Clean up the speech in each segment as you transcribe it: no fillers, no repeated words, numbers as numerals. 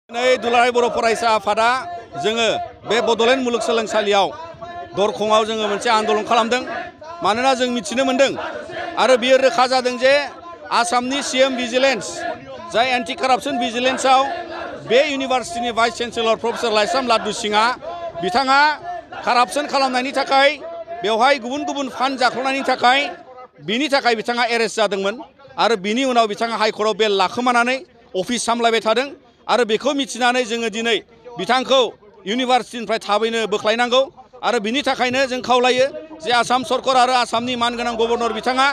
नै दुलाराय बर' फरायसा आफादा जोङो बे बड'लेण्ड मुलुगसोलोंसालियाव दरखंआव जोङो मोनसे आन्दलन खालामदों। मानोना जों मिथिनो मोनदों आरो बियो रोखा जादों जे आसामनि सीएम भिजिलेन्स जाय एन्टि कारापसन भिजिलेन्सआव बे इउनिभार्सिटिनि भाइस चेन्सेलर प्रफेसर लाइस्राम लाद्दु सिंहआ बिथाङा कारापसन खालामनायनि थाखाय बेवहाय गुबुन गुबुन फान्ड जाख्ल'नायनि थाखाय बिनि थाखाय बिथाङा एरेस्ट जादोंमोन आरो बिनि उनाव बिथाङा हाइकर्टआव बेल लाखोमानानै अफिस सामलायबाय थादों आरो बेखौ मिथिनानै जोङो दिनै बिथांखौ इउनिभार्सिटिनिफ्राय थाबैनो बोख्लायनांगौ आरो बिनि थाखायनो जों खावलायो जे आसाम सरकार आरो आसामनि मानगोनां गभर्नर बिथाङा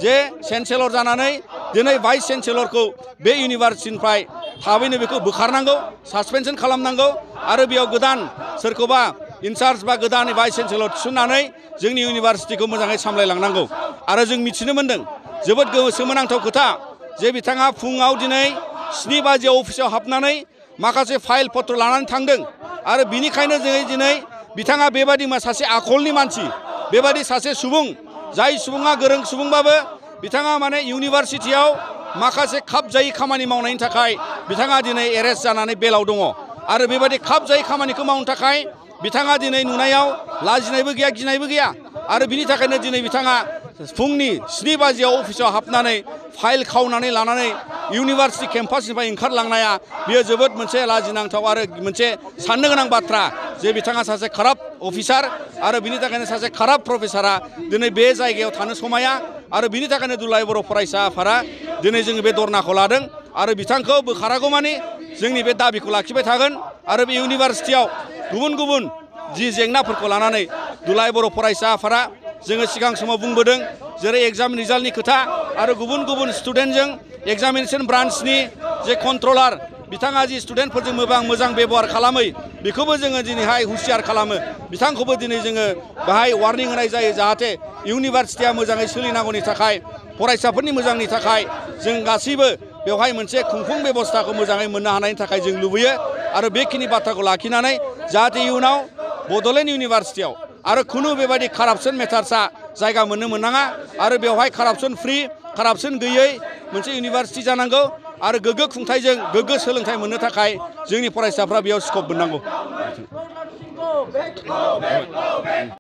जे चेन्सेलर जानानै दिनै भाइस चेन्सेलरखौ बे इउनिभार्सिटिनिफ्राय थाबैनो बेखौ बोखारनांगौ, सासपेनसन खालामनांगौ आरो बेयाव गोदान सोरखौबा इनचार्ज बा गोदान भाइस चेन्सेलर थिसननानै जोंनि इउनिभार्सिटिखौ मोजाङै सामलायलांनांगौ। आरो जों मिथिनो मोन्दों जोबोद सोमोनांथाव खोथा जे बिथाङा फुङाव दिनै 7 बाजियाव अफिसाव हाबनानै माखासे फाइल पत्र लानानै थांदों आरो बिनिखायनो जोङो दिनै बिथाङा बेबादि सासे आखलनि मानसि, बेबादि सासे सुबुं जाय सुबुङा गोरों सुबुंबाबो बिथाङा माने इउनिभार्सिटियाव माखासे खाबजायै खामानि मावनायनि थाखाय बिथाङा दिनै एरेस्ट जानानै बेलाव दङ आरो बेबादि खाबजायै खामानिखौ मावनो थाखाय बिथाङा दिनै नुनायाव लाजिनायबो गैया, गिनायबो गैया आरो बिनि थाखायनो दिनै बिथाङा फुंनि 7 बाजियाव अफिसाव हाबनानै फाइल खावनानै लानानै इउनिभार्सिटि केम्पासनिफ्राय ओंखारलांनाया बियो जोबोद मोनसे लाजिनांथाव आरो मोनसे साननो गोनां बाथ्रा जे बिथाङा सासे काराप्ट अफिसार आरो बिनि थाखायनो सासे काराप्ट प्रफेसारा दिनै बे जायगायाव थानो समाया आरो बिनि थाखायनो दुलाराय बर' फरायसा आफादा दिनै जोङो बे धरनाखौ लादों आरो बिथांखौ बोखारागौमानि जोंनि बे दाबिखौ लाखिबाय थागोन आरो बे इउनिभार्सिटियाव गुबुन गुबुन जि जेंनाफोरखौ लानानै दुलाराय बर' फरायसा आफादा जोङो सिगां समाव बुंबोदों जेरै एग्जाम रिजाल्टनि खोथा आरो गुबुन गुबुन स्टुडेन्टजों एग्जामिनेशन ब्रान्चनि जे कन्ट्रलार बिथाङा जि स्टुडेन्टफोरजों मोजां बेबहार खालामै बेखौबो जोङो दिनैहाय हुसियार खालामो। बिथांखौबो दिनै जोङो बाहाय वार्निं होनाय जायो जाहाथे इउनिभार्सिटिया मोजाङै सोलिनांगौनि थाखाय फरायसाफोरनि मोजांनि थाखाय जों गासैबो बेवहाय मोनसे खुंफुं बेबस्थाखौ मोजाङै मोननो हानायनि थाखाय जों लुबैयो आरो बेखिनि बाथ्राखौ लाखिनानै जाहाथे इयुनाव बड'लेण्ड इउनिभार्सिटियाव आरो खुनु बेबायदि कारापसन मेटार्सआ जायगा मोननो मोननाङा आरो बेवहाय कारापसन फ्रि, कारापसन गैयै मोनसे इउनिभार्सिटि जानांगौ आरो गोग्गो खुंथायजों गोग्गो सोलोंथाइ मोननो थाखाय जोंनि फरायसाफ्रा बेयाव स्कप मोननांगौ।